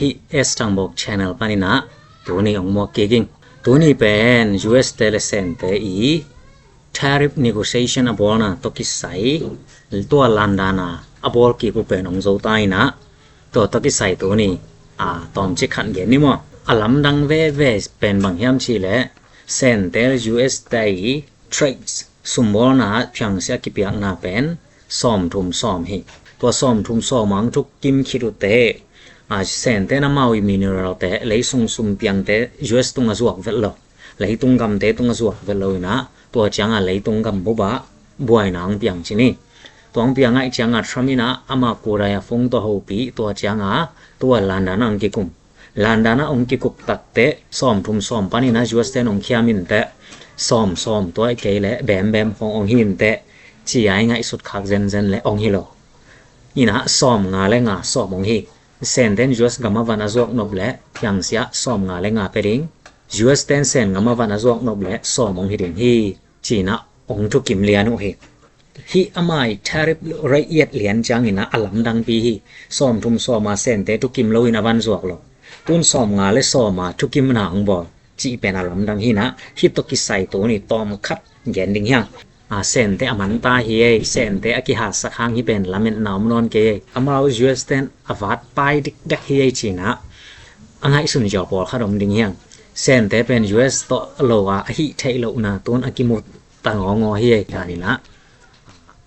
T S ທາງບອກ Channel ປານນີ້ນະ. ໂຕນີ້ອອງມອກກີກິງ ໂຕນີ້ເປັນ U S ແຕ່ ແລະ ແສນແຕ່ອີ Tariff Negotiation ອາບອລນະ ໂຕກິໄຊ ຕົວລານດານະ ອາບອລກີກູເປັນອອງໂຈຕາຍນະ. ຕົວໂຕກິໄຊໂຕນີ້ ອາ ຕອມຈິກຂັນເຢັນນີ້ໝໍ ອາລຳດັງແວແວເປັນບາງແຮມຊີແລະ ແສນແຕ່ U S ແຕ່ອີ Trade ຊຸມບອລນະ ພຽງເສຍກິປຽກນະເປັນ ສອມທຸມສອມຮີ ຕົວສອມທຸມສອມມັງທຸກກິມຄິດອຸເຕ ອາ ແສນແຕ່ນຳເອົາອີ mineral ແຕ່ ໄລຊຸງຊຸມປຽງແຕ່ U S ຕຸງອາຈວກເວດໂລ ໄລຕຸງກຳແຕ່ ຕຸງອາຈວກເວດໂລນະ ຕົວຈຽງອາໄລຕຸງກຳບຸບະ ບວຍນາງປຽງຈີນີ້ ຕົວອາງປຽງໄງຈຽງອາທຣຳມິນະ ອາມາກູໄດອາຟົງ ຕົວໂຮປີ ຕົວຈຽງອາ ຕົວລານດານອງກິກຸມ ລານດານອງກິກຸບຕັກເຕະ ສອມທຸມສອມປານນີ້ນະ U S ແຕນອງຄຽມິນແຕະ ສອມສອມຕົວເອເກແລະ ແບມແບມຂອງອອງຮີນແຕະ ຈີໄອໄງສຸດຄັກເຊັນເຊັນແລະອອງຮີໂລ ນີ້ນະ ສອມງາແລະງາ ສອມອອງຮີ ແສນແຕນ U S ກຳມະວັນອາຈວກນົບແລະ ພຽງເສຍ ສອມງາແລະງາເປດິງ U S ແຕນແສນກຳມະວັນອາຈວກນົບແລະ ສອມອອງຮີດິງຮີ ຈີນະ ອອງທຸກິມເລຍນຸຮີ ຮີອາມາຍ Tariff ລະອຽດລຽນຈາງນີ້ນະ ອາລຳດັງປີຮີ ສອມທຸມສອມມາແສນແຕນທຸກິມໂລອິນອາວັນຈວກໂລ ຕຸນສອມງາແລະສອມມາທຸກິມນາອອງບອລ ຈີເປັນອາລຳດັງຮີນະ ຮີໂຕກິໄຊໂຕນີ້ຕອມຄັດ ແກນດິງຮຽງ ອາ ແສນແຕອາມັນຕາເຮຍ ແສນແຕອາກິຮາສະຄາງຮີເປັນລາເມັດນາວມະນອນເກ ອາມາວ U S ແຕນອາວາດປາຍດິກດັກເຮຍຈີນະ ອາໄງຊຸນຈອປອລຄັດອມດິງຮຽງ ແສນແຕເປັນ U S ໂຕໂລອາອາຫິເທໂລນາຕຸນອາກິມຸດຕາງໍງໍເຮຍການີ້ນະ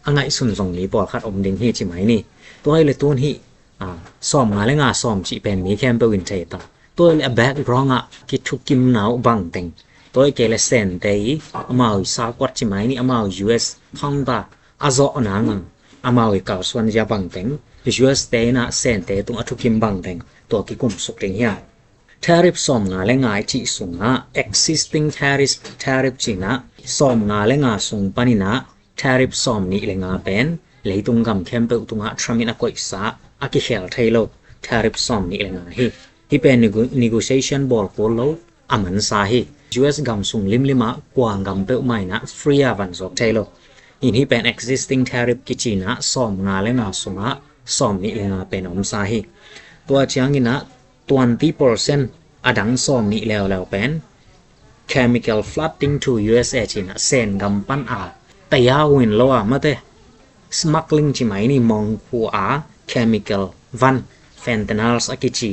ອາໄງຊຸນຊົງນີປອລຄັດອມດິງຮີຈີໄມນີ້ ຕົວເອເລຕຸນຮີ ອາ ສອມງາແລະງາ ສອມຈີເປັນມີແຄມເປວິນເທຕາ ຕົວເອເລແບັກຣອງອາ ກິທຸກິມນາວບັງເຕັງ ຕົວເອເກເລແສນເຕ ອາມາວຊາກວັດຈີໄມນີ້ ອາມາວ U S ພັງຕາ ອາເຈາະນາງ ອາມາວກາວສວນຢາບັງເຕັງ U S ເຕນະ ແສນເຕຕຸງອາທຸກິມບັງເຕັງ ຕົວກິກຸມສຸກເຕັງຮຽ Tariff ສອມງາແລະງາຈີຊຸງອາ Existing Tariff Tariff ຈີນະ ສອມງາແລະງາຊຸງປານີ້ນະ Tariff ສອມນິແລະງາເປັນ ໄລຕຸງກຳແຄມເປອຸຕຸງອາທຣາມິນອາກົຍສາ ອາກິແຄລໄທໂລ Tariff ສອມນິແລະງາຮີ ຮີເປັນ Negotiation ບອລໂກໂລ ອາມັນຊາຮີ U S ກຳຊຸງລິມລິມາ ກວາງກຳເປໃໝ່ນະ Free ອາວັນຈອກໄທໂລ ອິນຮີເປັນ Existing Tariff ກິຈີນະ ສອມງາແລະງາຊຸງອາ ສອມນິແລະງາເປັນອອມຊາຮີ ຕົວຈຽງນີ້ນະ twenty percent ອາດັງສອມນິແລ້ວແລ້ວເປັນ Chemical Flooding to U S A ຈີນະ ແສນກຳປັນອາ ຕະຍາວວິນໂລອາມາເຕ Smuggling ຈີໄມນີ້ ມອງຄູອາ Chemical ວັນ Fentanyls ອາກິຈີ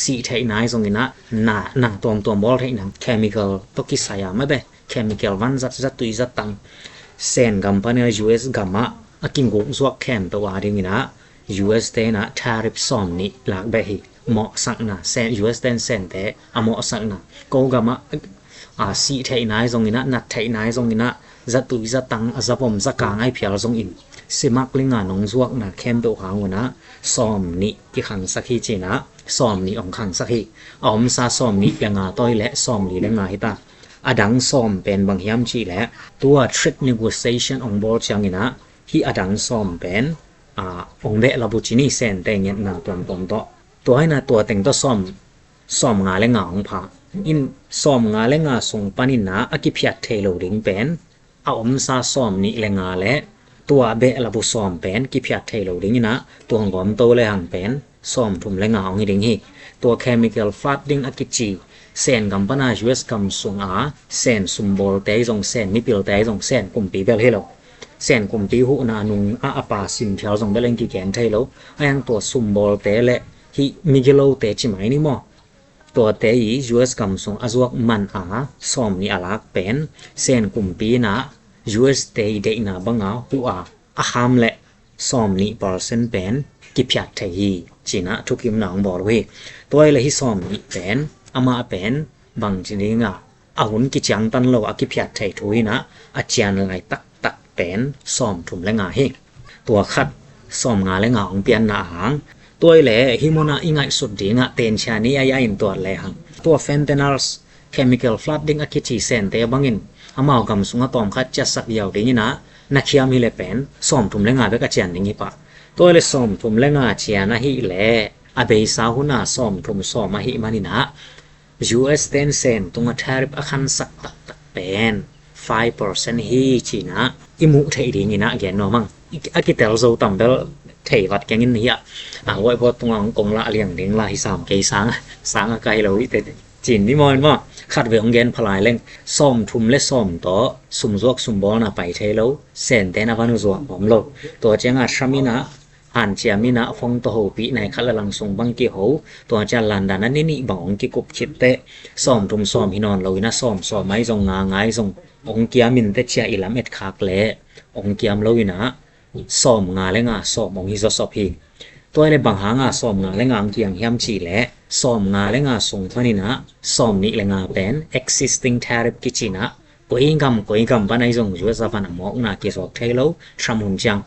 ສີໄທນາຍຊົງອິນະ ນາ ນາຕວມຕວມບອລໄທນາ Chemical ໂຕກິໄຊອາມາເຕ Chemical ວັນຈັດຈັດຕຸຍຈັດຕັງ ແສນກຳປະເນ U S ກຳມະ ອາກິງກຸກຈວກແຄມໂຕອາດິງອິນະ U S ເຕນະ Tariff ສອມນິລາກແບະຮີ ເໝາະສັກນາ ແສນ U S ເຕນແສນແຕ ອາເໝາະສັກນາ ໂກກຳມະ ອາ ສີໄທນາຍຊົງອິນະ ນັດໄທນາຍຊົງອິນະ ຈະຕຸຍຈະຕັງ ອາຈະປອມຈະກາງໄອພຽລຊົງອິນ Smuggling ອານົງຈວກນາ ແຄມໂຕອາງວນະ ສອມນິກິຄັງສັກຮີຈີນະ ສອມນິອອງຄັງສັກຮີ ອອມຊາສອມນິແລະງາຕ້ອຍແລະ ສອມລີແລະງາຮີຕາ ອາດັງສອມເປັນບັງຮຽມຈີແລະ ຕົວ Trade Negotiation ອອງບອລຈຽງອິນະ ຮີອາດັງສອມເປັນ ອາ ອອງແບະລາບູຈີນີ ແສນແຕເງັດນາຕວມຕອມເຕາະ ຕົວໃຫ້ນາຕົວແຕ່ງຕໍ່ສອມ ສອມງາແລະງາອອງພາ ອິນ ສອມງາແລະງາຊົງປານິນາ ອາກິພຽດເທໂລດິງເປັນ ອາອອມຊາສອມນິແລະງາແລະ ຕົວແບະລາບູສອມເປັນ ກິພຽດເທໂລດິງນະ ຕົວງອມໂຕແລະຫັງເປັນ ສອມທຸມແລະງາອອງຮີດິງຮີ ຕົວ Chemical Flooding ອາກິຈີ ແສນກຳປະນາ U S ກຳຊຸງອາ ແສນຊຸມບອລແຕຈົງ ແສນມິປິລແຕຈົງ ແສນກຸມປີເບລເຮໂລ ແສນກຸມປີຫູນານຸງອາອາປາສິນພຽວຈົງເບລເອງກິແກນໄທໂລ ອາຍັງຕົວຊຸມບອລແຕແລະ ຮີມິກິໂລແຕຈິໄມນີ້ໝໍ ຕົວແຕອີ U S ກຳຊົງອາຈວກມັນອາ ສອມນິອາລາກເປັນ ແສນກຸມປີນາ U S ເຕເດນາບັງອາ ຫູອາ ອາຄາມແລະ ສອມນິປອລເຊັນເປັນ ກິພຽດໄທຮີ ຈີນະ ທຸກກິມນາອອງບອລເວ ຕົວເອລະຮີສອມນິເປັນ ອາມາເປັນ ບັງຈີນີງາ ອາຫຸນກິຈຽງຕັນໂລ ອາກິພຽດໄທທຸຍນະ ອາຈຽນລາຍຕັກ ຕັກແປນ ສອມທຸມແລະງາເຮ ຕົວຂັດ ສອມງາແລະງາອອງປ່ຽນນາອາງ ຕົວເອແລ ຮີໂມນາ ອີງາຍສຸດດີງາ ເຕນຊານີ ອາຍາອິນຕົວແລຫັງ ຕົວ Fentanyls Chemical Flooding ອາກິຈີ ແສນເຕບັງອິນ ອາມາວກຳສຸງອາຕອມຂັດ ຈະສັກຢາວດີງນາ ນາຄຽມຮີແລແປນ ສອມທຸມແລະງາເບກອາຈຽນດິງຮີປະ ຕົວເອແລ ສອມທຸມແລະງາຈຽນອາຫິແລ ອາເບຊາຫູນາ ສອມທຸມສອມອາຫິມານິນາ U S ເຕັນເຊັນ ຕຸງອາທາຣິບອາຄັນສັກຕັກຕັກແປນ ໄຟເປີເຊັນ ຮີຈີນາ ອິມຸເທອີດີງອີນາ ແກນໂນມັງ ອາກິເຕລໂຊຕຳເບລເທ ເພວັດແກງອິນເຮຍ ອາ ວອຍ ພວດ ຕົງອາງ ກົງ ລະ ລຽງ ເດັງ ລາ ຮີ ສາມ ເກ ສາງ ສາງ ອາ ກາ ຮີ ລາ ວິ ເຕ ຈີນ ນິ ມອຍ ມອ ຂັດ ເວ ອົງ ແກນ ພະ ລາຍ ແລງ ສອມ ທຸມ ແລະ ສອມ ຕໍ ສຸມ ຈວກ ສຸມ ບອລ ນາ ໄປ ເທ ໂລ ແສນ ແຕນ ອາ ວາ ນຸ ຈວກ ຫອມ ໂລ ຕົວ ຈຽງ ອາ ຊາ ມິ ນະ ຫານ ເຈຍ ມິ ນະ ຟອງ ໂຕ ໂຮ ປິ ນາຍ ຄັດ ລະ ລັງ ຊົງ ບັງ ເກ ໂຮ ຕົວ ຈານ ລານ ດາ ນະ ນິ ນິ ບັງ ອົງ ກິ ກຸບ ຄິດ ເຕ ສອມ ທຸມ ສອມ ຮີ ນອນ ໂລ ນະ ສອມ ສອມ ໄມ້ ຈົງ ງາ ງາຍ ຈົງ ອົງ ເກຍ ມິນ ເຕ ເຈຍ ອີ ລຳ ເອັດ ຄາກ ແລ ອົງ ກຽມ ໂລ ນະ ສອມ ງາ ແລະ ງາ ສອມ ອົງ ຮີ ຊອ ຊອບ ຮີ ຕົວ ແລະ ບັງ ຫາ ງາ ສອມ ງາ ແລະ ງາ ເກີຍງ ຫຽມ ຈີ ແລະ ສອມ ງາ ແລະ ງາ ຊົງ ພະ ນິ ນະ ສອມ ນິ ແລະ ງາ ແປນ ເອັກຊິສຕິງ ທາຣິບ ກິ ຈີ ນະ ກວຍ ກຳ ກວຍ ກຳ ປະ ນາຍ ຈົງ ຢູ ສະ ພາ ນະ ມອກ ນາ ເກ ຊອກ ໄທ ໂລ ທຣຳ ຮຸນ ຈຽງ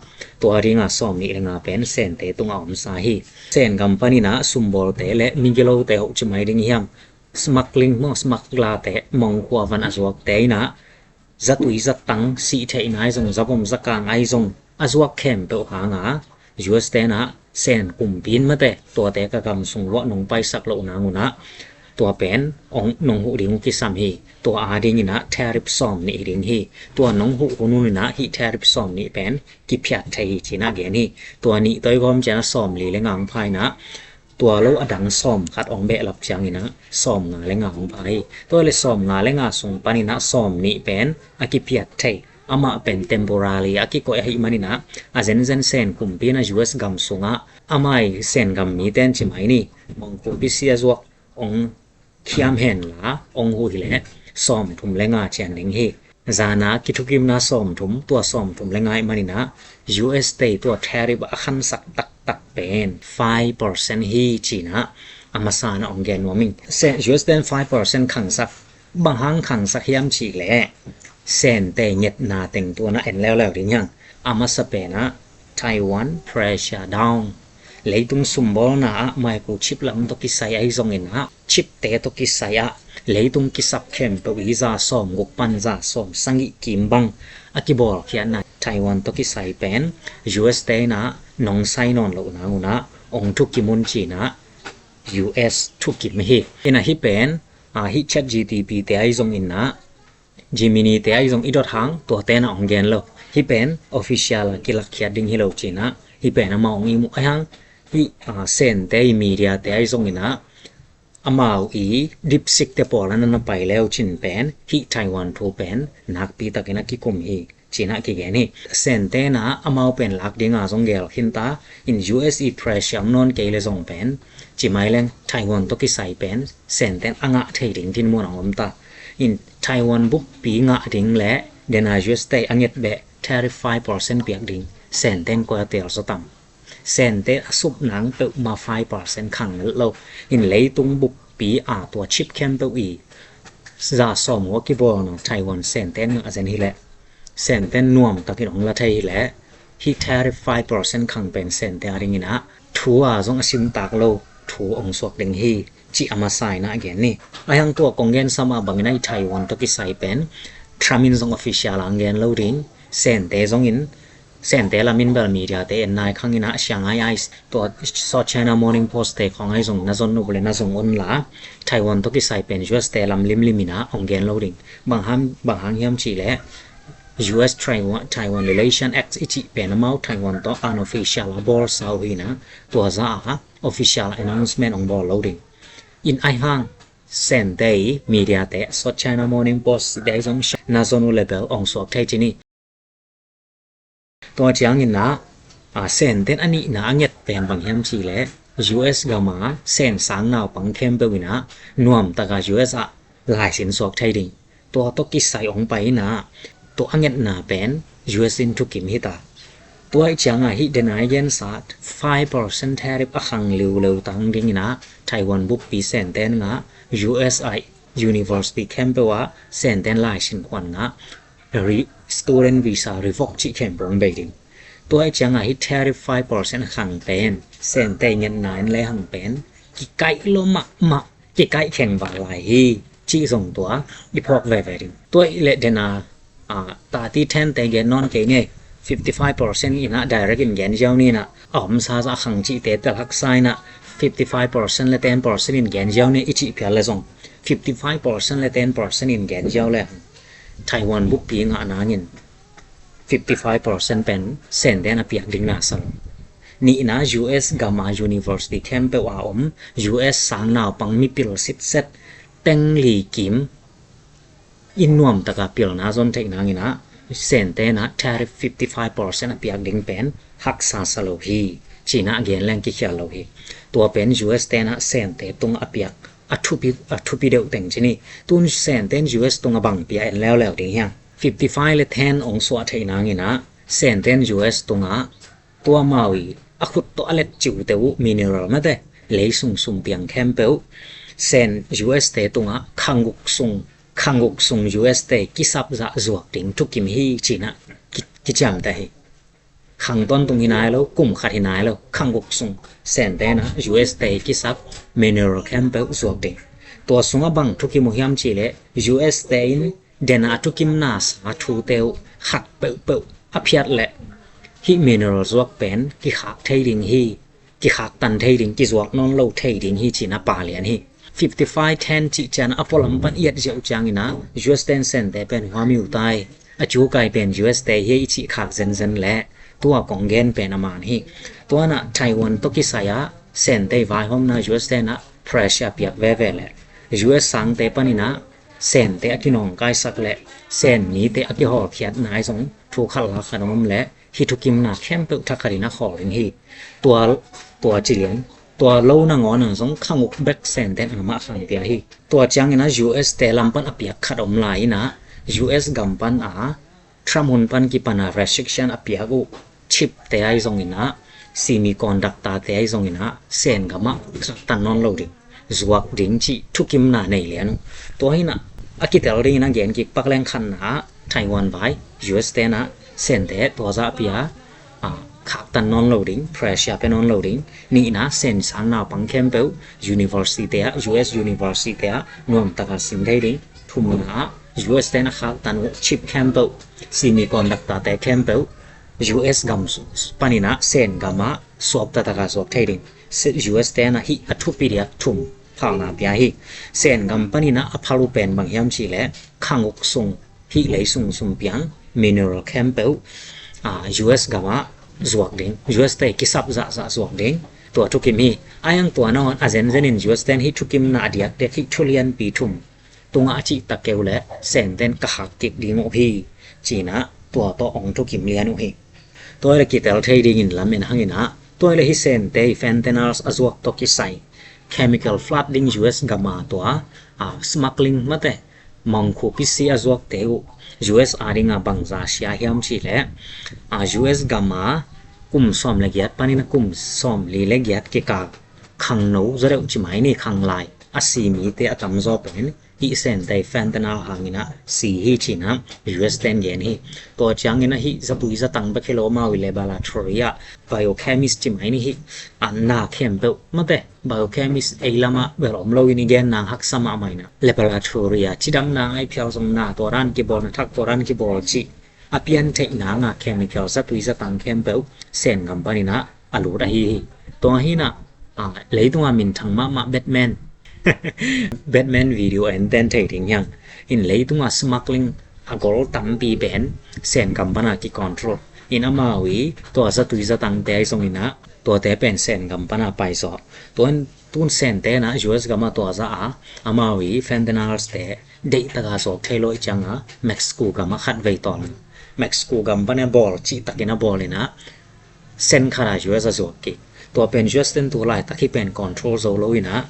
ຕົວ ຣິ ງາ ສອມ ນິ ແລະ ງາ ແປນ ແສນ ເຕ ຕຸງ ອອມ ສາ ຮີ ແສນ ກຳ ປະ ນິ ນະ ສຸມ ບອລ ເຕ ແລະ ມິ ເກ ໂລ ເຕ ໂຮ ຈະ ໄມ ດິງ ຫຽມ ສະມັກ ລິງ ມອງ ສະມັກ ລາ ເຕ ມອງ ຄວາ ວັນ ອາ ຈວກ ເຕ ນະ ຈະ ຕຸຍ ຈະ ຕັງ ສີ ເທ ນາຍ ຈົງ ຈະ ບົມ ຈະ ກາງ ໄອ ຈົງ ອາ ຈວກ ແຄມ ເປ ຫາ ງາ ຢູ ເອັສ ເຕ ນະ ແສນ ກຸມ ປີນ ມາ ເຕ ຕົວ ເຕ ກະ ກຳ ສຸງ ວະ ນົງ ໄປ ສັກ ໂລ ນາ ງ ອຸ ນະ ຕົວ ແປນ ອົງ ນົງ ຮຸ ດິງ ອຸ ກິ ສາມ ຮີ ຕົວ ອາ ດິງ ນະ ທາຣິບ ສອມ ນິ ດິງ ຮີ ຕົວ ນົງ ຮຸ ຮຸ ນຸ ນະ ຮີ ທາຣິບ ສອມ ນິ ແປນ ກິ ພຽດ ໄທ ຮີ ຈີ ນະ ແກນ ຮີ ຕົວ ນິ ໂຕຍ ກອມ ຈະ ນະ ສອມ ລີ ແລະ ງາ ອອງ ພາຍ ນະ ຕົວ ໂລ ອະ ດັງ ສອມ ຄັດ ອອງ ແບະ ລັບ ຈຽງ ນະ ສອມ ງາ ແລະ ງາ ອອງ ພາຍ ຕົວ ແລະ ສອມ ງາ ແລະ ງາ ສົງ ປາ ນິ ນະ ສອມ ນິ ແປນ ອາ ກິ ພຽດ ໄທ ອາ ມະ ແປນ ເຕັມໂປຣາລີ ອາ ກິ ໂກ ອາ ຫິ ມາ ນິ ນະ ອາ ເຊັນ ເຊັນ ແສນ ກຸມ ປີ ນະ ຢູ ເອັສ ກຳ ສຸງ ອາ ອາ ມາຍ ແສນ ກຳ ມີ ແຕນ ຈິ ໄມ ນີ ມອງ ໂກ ປິ ເຊຍ ຈວກ ອົງ ຂຽມ ແຮນ ລາ ອົງ ຮຸ ຮີ ແລະ ສອມ ທຸມ ແລະ ງາ ຈຽນ ເລັງ ຮີ ຈານາ ກິ ທຸ ກິມ ນະ ສອມ ທຸມ ຕົວ ສອມ ທຸມ ແລະ ງາ ມາ ນິ ນະ ຢູ ເອັສ ເຕ ຕົວ ທາຣິບ ອາ ຄັນ ສັກ ຕັກ ຕັກ ເປັນ ໄຟ ເປີເຊັນ ຮີ ຈີ ນະ ອາ ມາ ຊາ ນະ ອົງ ແກນ ໂນ ມິງ ເຊັນ ຢູ ເອັສ ເຕ ໄຟ ເປີເຊັນ ຄັງ ສັກ ບັງ ຫາງ ຄັງ ສັກ ຫຽມ ຈີ ແລະ ເຊັນ ເຕ ເຫງັດ ນາ ເຕັງ ຕົວ ນະ ແອນ ແລ້ວ ແລ້ວ ດິງ ຫຍັງ ອາ ມາ ສະ ເປນ ນະ ໄທວອນ ເພຣເຊຍ ດາວ ເລີຍ ຕຸງ ຊຸມ ບອລ ນາ ອາ ໄມໂຄຣ ຊິບ ລຳ ໂຕ ກິ ໄຊ ໄອ ຈົງ ເອັນ ອາ ຊິບ ເຕ ໂຕ ກິ ໄຊ ອາ ເລີຍ ຕຸງ ກິ ສັບ ເຄັມ ເປ ອີ ຈາ ສອມ ກຸກ ປັນ ຈາ ສອມ ສັງ ກິ ກິມ ບັງ ອາ ກິ ບອລ ຂຽນ ນະ ໄທວອນ ໂຕ ກິ ໄຊ ເປັນ ຢູ ເອັສ ເຕ ນະ ນົງ ໄຊ ນອນ ໂລ ນາ ງ ອຸ ນະ ອົງ ທຸ ກິ ມຸນ ຈີ ນະ ຢູ ເອັສ ທຸ ກິມ ຮີ ເອັນ ອາ ຮີ ເປັນ ອາ ຮີ ແຊັດ ຈີ ທີ ພີ ເຕ ໄອ ຈົງ ເອັນ ນະ ຈີ ມິ ນີ ເຕ ໄອ ຈົງ ອີ ດອດ ຫາງ ຕົວ ເຕ ນະ ອົງ ແກນ ໂລ ຮີ ເປັນ ອອຟຟິຊຽລ ກິ ລັກ ຂຽດ ດິງ ຮີ ໂລ ຈີ ນະ ຮີ ເປັນ ອາ ມາ ອົງ ອີ ມຸ ອາ ຫາງ ຮີ ອາ ເຊັນ ເຕ ມີເດຍ ເຕ ໄອ ຈົງ ເອັນ ນະ ອາ ມາ ອາ ອີ ດິບ ສິກ ເຕ ປອລ ລະ ນະ ນະ ໄປ ແລ້ວ ຈິນ ເປັນ ຮີ ໄທວອນ ທູ ເປັນ ນາກ ປີ ຕະ ເກນ ອາ ກິ ກຸມ ຮີ ຈີ ນະ ກິ ແກ ນີ ເຊັນ ເຕ ນະ ອາ ມາວ ເປັນ ລາກ ດິງ ອາ ຈົງ ແກລ ຄິນ ຕາ ອິນ ຢູ ເອັສ ອີ ເພຣເຊຍ ມ ນອນ ເກ ເລ ຈົງ ເປັນ ຈີ ໄມ ແລງ ໄທວອນ ໂຕ ກິ ໄຊ ເປັນ ເຊັນ ເຕ ອາ ງະ ເທ ດິງ ທິນ ມວນ ອາ ອອມ ຕາ ອິນ ໄທວອນ ບຸບ ປີ ງະ ດິງ ແລະ ເດນາ ຢູ ເອັສ ເຕ ອາ ເຫງັດ ແບະ ທາຣິບ ໄຟ ເປີເຊັນ ປຽກ ດິງ ເຊັນ ເຕ ໂກ ອາ ເຕ ລ ສະ ຕຳ ເຊັນ ເຕ ອາ ຊຸບ ນາງ ເປີ ມາ ໄຟ ເປີເຊັນ ຄັງ ໂລ ອິນ ເລີຍ ຕຸງ ບຸບ ປີ ອາ ຕົວ ຊິບ ເຄັມ ເປີ ອີ ຈາ ສອມ ຫົວ ກິ ບອລ ນະ ໄທວອນ ເຊັນ ເຕ ອາ ເຊັນ ຮີ ແລະ ເຊັນ ເຕ ນວມ ຕະ ກິ ອອງ ລະ ໄທ ຮີ ແລະ ຮີ ທາຣິບ ໄຟ ເປີເຊັນ ຄັງ ເປັນ ເຊັນ ເຕ ອາ ດິງ ນະ ທູ ອາ ຈົງ ອາ ຊິມ ຕາກ ໂລ ທູ ອົງ ສວກ ເລັງ ຮີ ຈີ ອາ ມາ ຊາຍ ນະ ແກນ ນີ ອາ ຫຍັງ ຕົວ ກົງ ແກນ ສະ ມາ ບັງ ໃນ ໄທວອນ ໂຕ ກິ ໄຊ ເປັນ ທຣາ ມິນ ຈົງ ອອຟຟິຊຽລ ອາ ແກນ ໂລ ດິງ ເຊັນ ເຕ ຈົງ ອິນ ເຊັນ ເຕ ລາ ມິນ ເບລ ມີເດຍ ເຕ ເອັນ ນາຍ ຄັງ ນະ ຊຽງ ໄອ ໄອ ຕົວ ຊອດ ໄຊນາ ມໍ ນິງ ໂພສ ເຕ ຂອງ ໄອ ຈົງ ນະ ຈົນ ນູ ເບລ ນະ ຈົງ ອົນ ລາ ໄທວອນ ໂຕ ກິ ໄຊ ເປັນ ຢູ ເອັສ ເຕ ລຳ ລິມ ລິມ ນະ ອົງ ແກນ ໂລ ດິງ ບັງ ຫາງ ບັງ ຫາງ ຫຽມ ຈີ ແລະ ຢູ ເອັສ ໄທວອນ ໄທວອນ ຣີເລຊັນ ແອັກ ອີ ຈີ ເປັນ ອາ ມາວ ໄທວອນ ໂຕ ອາ ອອຟຟິຊຽລ ອາ ບອລ ຊາວ ຮີ ນະ ຕົວ ຈາ ອາ ອອຟຟິຊຽລ ອາ ອະນອນສ ເມັນ ອົງ ບອລ ໂລ ດິງ ອິນ ອາ ຫາງ ເຊັນ ເຕ ມີເດຍ ເຕ ຊອດ ໄຊນາ ມໍ ນິງ ໂພສ ເດ ຈົງ ນະ ຈົນ ນູ ເລ ເບລ ອົງ ສວກ ໄທ ຈີ ນີ ຕົວ ຈຽງ ອິນ ນະ ອາ ເຊັນ ເຕ ອາ ນິ ນະ ອາ ເຫງັດ ເປັນ ບັງ ຫຽມ ຈີ ແລະ ຢູ ເອັສ ກາ ມາ ເຊັນ ສາງ ນາວ ປັງ ເຄັມ ເປ ວິ ນະ ນວມ ຕະກາ ຢູ ເອັສ ອາ ລາຍ ສິນ ສວກ ໄທ ດິງ ຕົວ ໂຕ ກິ ໄຊ ອົງ ໄປ ນະ ຕົວ ອາ ເຫງັດ ນາ ເປັນ ຢູ ເອັສ ອິນ ທູ ກິມ ຮີ ຕາ ຕົວ ອາ ຈຽງ ອາ ຮີ ເດນາຍ ເຢັນ ຊາດ ໄຟ ເປີເຊັນ ທາຣິບ ອາ ຄັງ ລິວ ເລວ ຕັງ ດິງ ນະ ໄທວອນ ບຸບ ປີ ເຊັນ ເຕ ນະ ຢູ ເອັສ ອາ ຢູ ນິເວີ ສ ຕີ ເຄັມ ເປ ວາ ເຊັນ ເຕ ລາຍ ສິນ ຄວັນ ນະ ຣີ ສະຕູເດັນ ວີ ຊາ ຣີ ໂວກ ຈີ ເຄັມ ປອງ ເບ ດິງ ຕົວ ອາ ຈຽງ ອາ ຮີ ທາຣິບ ໄຟ ເປີເຊັນ ອາ ຄັງ ເປັນ ເຊັນ ເຕ ເຫງັດ ນາ ເປັນ ແລ ຫາງ ເປັນ ກິ ໄກ ໂລ ມະ ມະ ກິ ໄກ ແຂງ ວາ ລາຍ ຮີ ຈີ ສົ່ງ ຕົວ ອີ ພອກ ແວ ແວ ດິງ ຕົວ ອີ ເລ ເດນາ ອາ ຕາ ຕີ ເທັນ ເຕ ເກນ ນອນ ເກ ເນ ຟິບ ໄຟ ເປີເຊັນ ອີ ນະ ໄດເຣັກ ອິນ ເກນ ເຢວ ນີ ນະ ອອມ ຊາ ອາ ຄັງ ຈີ ເຕ ຕະ ລັກ ຊາຍ ນະ ຟິບ ໄຟ ເປີເຊັນ ແລະ ເຕັນ ເປີເຊັນ ອິນ ເກນ ເຢວ ເນ ອີ ຈີ ເພຍ ແລ ສົ່ງ ຟິບ ໄຟ ເປີເຊັນ ແລະ ເຕັນ ເປີເຊັນ ອິນ ເກນ ເຢວ ແລ ໄທວອນ ບຸບ ປີ ງະ ນາ ງິນ ຟິບ ໄຟ ເປີເຊັນ ເປັນ ເຊັນ ເຕ ອາ ປຽກ ດິງ ນາ ຊາ Nihna, US gam a university khempeuh a om, US sang naupang mipil sitset teng li kim in nuam taka pilna zon theih nangin a, Sen ten a tariff fifty five percent a piak ding pen haksa sa lo hi, china gen leng kikhial lo hi. Tua pen US ten a Sen te tunga a piak a thupi, a thupi deuh teng chini. Tun Sen ten US tunga bang pia en leuleu ding hiam? Fifty five le ten ong suah theih nangin a, Sen ten US tunga tua Maui a khut toh a let chiu teu mineral mate, lei sung sum piang khempeuh Sen US te tunga khanguk sung, khanguk sung US te kisap zah zuak ding thukim hi china ki, kichiam ta hi. Khang ton tung hi nai lo, kum khat hi nai lo, khanguk sung Sen ten a US te kisap mineral khempeuh zuak ding. Tua sunga bang thukim u hiam chile, US te in den a thukimna sa thu teu khat peuhpeuh a phiat le, hih mineral zuak pen kikhak thei ding hi, kikhak tan thei ding, kizuak nawn lo thei ding hi china pa lian hi. Fifty five ten chih chian a polam pan iat ziau chiangin a, US ten Sen te pen huamiu tai, a chu kai pen US te hi chih khak zenzen le, tua kong gen pen a man hi. Tua na Taiwan toh kisai a Sen te vaihawmna US ten a pressure piak veve le, US sang te panin a Sen te a kinawngkaisak le, Sen mi te a kihawlkhiat nai zong thu khat la khat om le, hih thukimna khempeuh thakhat in a khawl ding hi. Tua, tua chilian, tua lo nangawn a zong khanguk bek Sen ten a mah khang pia hi. Tua chiangin a US te lam pan a piak khat om lai in a, US gam pan a Trump hun pan kipan a restriction a piak uh chip te ahi zongin a, semiconductor te ahi zongin a, Sen gam a khak tan nawn lo ding, zuak ding chih thukimna nei lian uh. Tua hi na, a kitel dingin a gen kik pak leng khatna, Taiwan vai US ten a Sen te tua zah pia a khak tan nawn lo ding, pressure pe nawn lo ding. Nihna, Sen sang naupang khempeuh university te a, US university te a nuam taka sim thei ding. Thumna, US ten a khak tan uh chip khempeuh, semiconductor te khempeuh US gam panin a Sen gam a suapta taka zuak thei ding. US ten a hih a thupi diak thum phalna pia hi. Sen gam panin a a phal u pen bang hiam chih le, khanguk sung, hih lei sung sum piang mineral khempeuh a US gam a zuak ding, US te kisap zahzah zuak ding, tua thukim hi. Ahi zong tua nangawn a zenzen in US ten hih thukimna a diakdiak hih thulianpi thum tunga a chih ta keu le, Sen ten ka khak kik ding uh hi china tua tawh ong thukim lian uh hi. Tua le kitel thei dingin lam en hangin a, tua le hih Sen te fentanyls a zuak tawh kisai chemical flood ding US gam a tua a smuggling mate, mangkhu pisi a zuak te uh US a dinga bangza sia hiam chih le, a US gam a kum sawm le giat panin a kum sawm li le giat kikal khangno zaw deuh chi mai ni, khanglai a si mi te a tamzaw pen hih Sen te fentanyl hangin a si hi china US ten gen hi. Tua chiangin a hih zatui zatang bek hi lo, amau i laboratory a biochemist chi mai ni hi, a na khempeuh mate, biochemist ei lam a bel om lo in i gen nang haksa mahmah in a, laboratory a chidam nang ai phial zong na tua dan kibawl, na thak tua dan kibawl chih a pian theih nang a chemical zatui zatang khempeuh Sen gam panin a a lut ahi hi. Tua hi na, a, leitunga minthang mahmah Batman, Batman video en ten thei ding hiang. In leitunga smuggling a gol tampi pen Sen gam pana ki control. In amau i tua zatui zatang te ahi zongin a, tua te pen Sen gam pana pai zaw. Tua tun Sen te na US gam a tua za a, amau i fentanyls te deih taka zuak thei lo i chang a, Mexico gam a khat vei tawl. Mexico gam pana bawl chih takin a bawl in a, Sen khat a US a zuak kik. Tua pen US ten tu lai tak hi pen control zo lo in a,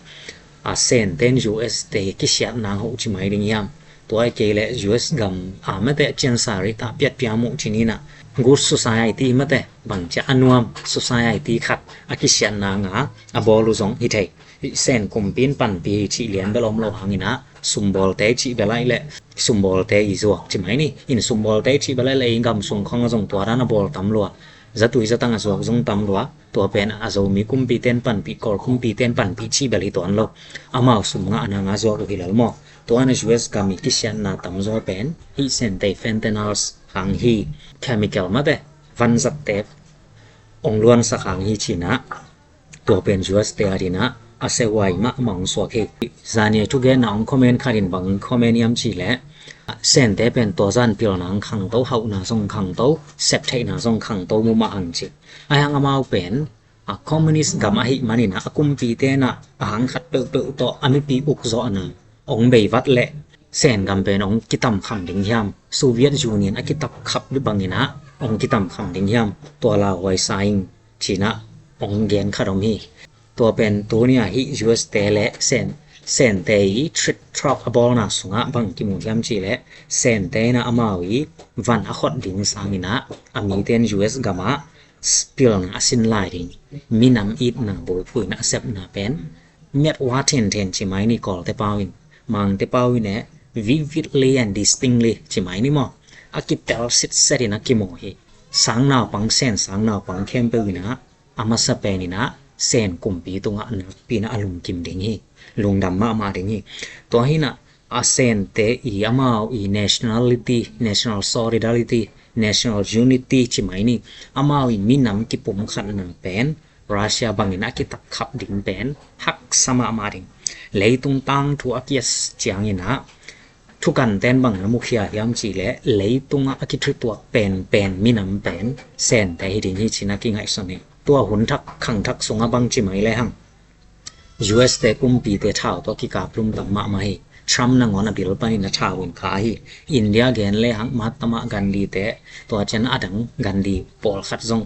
a Sen ten US te kisiat nang ho chi mai ding hiam. Tua i kei le US gam a mate chian sari ta piat piam uh chini na. Good society mate, bang chia a nuam society khat a kisiat nang a, a bawl u zong hi thei. Sen kumpi in panpi hi chih lian bel om lo hangin a, sumbawl te chih bel ai le, sumbawl te i zuak chi mai ni. In sumbawl te chih bel ai le i gam sung khong a zong tua dan a bawl tam lua. Zatui zatang a zuak zong tam lua. Tua pen a Zomi kumpi ten panpi, Kawl kumpi ten panpi chih bel hi tuan lo. Amau sum ngah nang a zuak uh hi lel maw. Tua na US gam i kisiatna tamzaw pen hih Sen te fentanyls hang hi, chemical mate, vanzat te ong luansak hang hi china. Tua pen US te a dina a sehuai mahmah ong suak hi. Zani a thugenna ong comment khat in bang comment hiam chih le, Sen te pen tua zan pilna ong khangto, hauhna zong khangto, sep theihna zong khangto mumah hang chih. Ahi hang amau pen ອາ ຄອມມູນິດກຳອະຫິມານີ້ນະ ອາ ກຸມປີເຕນະ ອາ ຫາງຂັດເປີ້ເປີ້ຕໍ່ ອາ ມີປີອຸກເຈາະນະ ອົງໄບວັດ ແລະ ແສນກຳເປັນອົງກິຕຳຄຳດິງຫຽມ ໂຊວຽດຢູນຽນ ອາ ກິຕຳຄັບຫຼືບັງນີ້ນະ ອົງກິຕຳຄຳດິງຫຽມ ຕົວລາວຫວາຍຊາຍ ຈີນະ ອົງແກນຄາດອມຮີ ຕົວເປັນໂຕເນຍ ຫິ ຢູເອສເຕ ແລະ ແສນ ແສນເຕອີ ທຣິດທຣອກອະບອລນາ ສຸງອະ ບັງກິມູນຫຽມຈີ ແລະ ແສນເຕນະ ອະມາວອີ ວັນອະຄອດດິງຊາງນີ້ນະ ອາ ມີເຕນ ຢູເອສ ກຳອະ ສະປິລນະ ອາ ຊິນລາຍດິງ ມີນຳອິດນາ ໂບຍຜຸຍນະ ແຊບນາແປນ ແມັດວາເທັນເທັນ ຈິໄມນີ້ ກອລເຕປາວິນ ມາງເຕປາວິນແນ vividly and distinctly ຈິໄມນີ້ມໍ ອາ ກິແຕລຊິດເຊດນະ ກິໂມຮີ ຊາງນາວປັງແສນ ຊາງນາວປັງແຄມເປີນະ ອາມາສະແປນິນະ ແສນກຸມປີຕຸງອະນະ ປີນະອະລຸງກິມເດັງຮີ ລຸງດຳມະມະເດັງຮີ ຕົວຮີນະ ອາເຊນເຕອີ ອາມາວອີ nationality national solidarity national unity ຈິໄມນີ້ ອາມາວອີ ມີນຳກິປຸມຂັນນາແປນ ຣັດເຊຍ ບັງອີນະ ກິຕັກຂັບດິງແປນ ຮັກສະມະມາເດັງ ເລຍຕຸງຕາງ ທຸອາກິສ ຈຽງອີນະ ທຸກັນແຕນບັງນະ ມຸຂຽຫຽມຈີ ແລະ ເລຍຕຸງອາ ອາກິດທຣິຕົວ ແປນ ແປນ ມີນຳແປນ ແສນເຕຮີດິງຮີ ຈີນະ ກິໄງສະເນ ຕົວຫຸນທັກ ຂັງທັກ ສຸງອາ ບັງຈິໄມແລຫັງ ຢູເອສເຕກຸມປີເຕ ທາວຕົວກິກາບລຸມຕຳມະມະຮີ ທຣຳນະງອນອະບິລປານິນະ ທາວິນຄາຮີ ອິນເດຍແກນແລຫັງ ມະຫາຕະມະ ກັນດີເຕ ຕົວເຈນອາດັງ ກັນດີ ໂປລຂັດຈົງ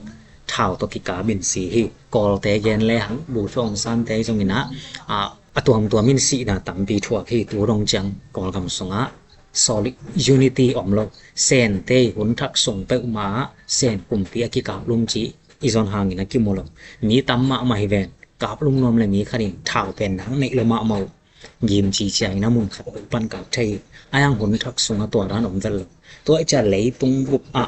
ທາວຕົວກິກາບິນຊີຮີ ກອລເຕແກນແລຫັງ ບູໂຊອງຊານເຕ ຈົງອີນະ ອາ ອາຕົວມຕົວມິນສີນາ ຕຳປີທວກຮີ ຕູດົງຈຽງ ກອລກຳສຸງອາ Solid Unity ອອມໂລ ແສນເຕ ຫຸນທັກ ສົງເປີມາ ແສນກຸມປີອາ ກິກາບລຸມຈີ ອີຈອນຫາງອີນະ ກິໂມລົງ ມີຕຳມະມະຮີແວນ ກາບລຸງນວມ ແລະ ມີຂະນິງ ທາວແປນນາງ ເນລະມະເມົາ ຢີມຈີຈຽງອີນະ ມຸນຂັດ ປັນກາບໄທ ອາຍັງຫຸນທັກ ສຸງອາ ຕົວດ້ານອອມເວັນລົງ ຕົວຈະເລຍຕຸງບຸບອະ